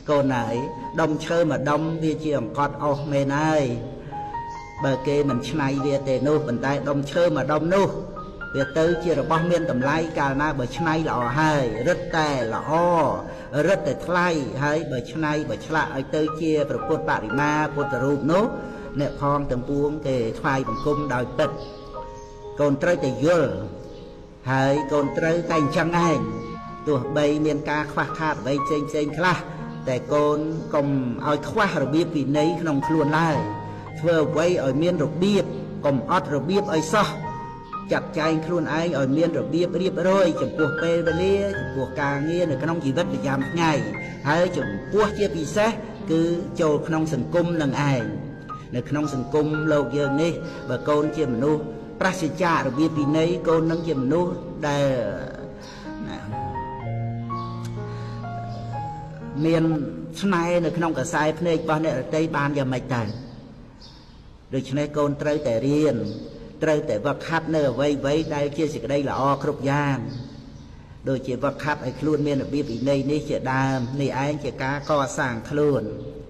កូនហើយដុំឈើមួយដុំវាជាអង្កត់អស់មែនហើយបើគេមិនឆ្នៃវាទេនោះប៉ុន្តែដុំឈើមួយដុំនោះវាទៅជារបស់មានតម្លៃកាលណាបើឆ្នៃល្អហើយរឹតតែល្អរឹតតែថ្លៃហើយបើឆ្នៃបើឆ្លាក់ឲ្យទៅជាព្រះពុទ្ធបរិមាពុទ្ធរូបនោះអ្នកផងទាំងពួងគេថ្វាយបង្គំដោយពិតកូនត្រូវតែយល់ហើយកូនត្រូវតែអញ្ចឹងឯងទោះបីមានការខ្វះខាតអ្វីផ្សេងផ្សេងខ្លះតែកូនកុំឲ្យខ្វះរបៀបវិន័យក្នុងខ្លួនឡើយធ្វើអ្វីឲ្យមានរបៀបកុំអត់របៀបឲ្យសោះចាត់ចែងខ្លួនឯងឲ្យមានរបៀបរៀបរយចំពោះពេលវេលាចំពោះការងារនៅក្នុងជីវិតប្រចាំថ្ងៃហើយចំពោះជាពិសេសគឺចូលក្នុងសង្គមនឹងឯងនៅក្នុងសង្គមលោកយើងនេះបើកូនជាមនុស្សប្រសិជ្ជៈរបៀបវិន័យកូននឹងជាមនុស្សដែលមានស្នេហ៍នៅក្នុងកសែភ្នែករបស់អ្នករតីបានយ៉ាងម៉េចដែរដូច្នេះកូនត្រូវតែរៀនត្រូវតែវឹកហាត់នៅអ្វីអ្វីដែលជាសេចក្តីល្អគ្រប់យ៉ាងដូចជាវឹកហាត់ឲ្យខ្លួនមានរបៀបវិន័យនេះជាដើមនេះឯងជាការកសាងខ្លួន។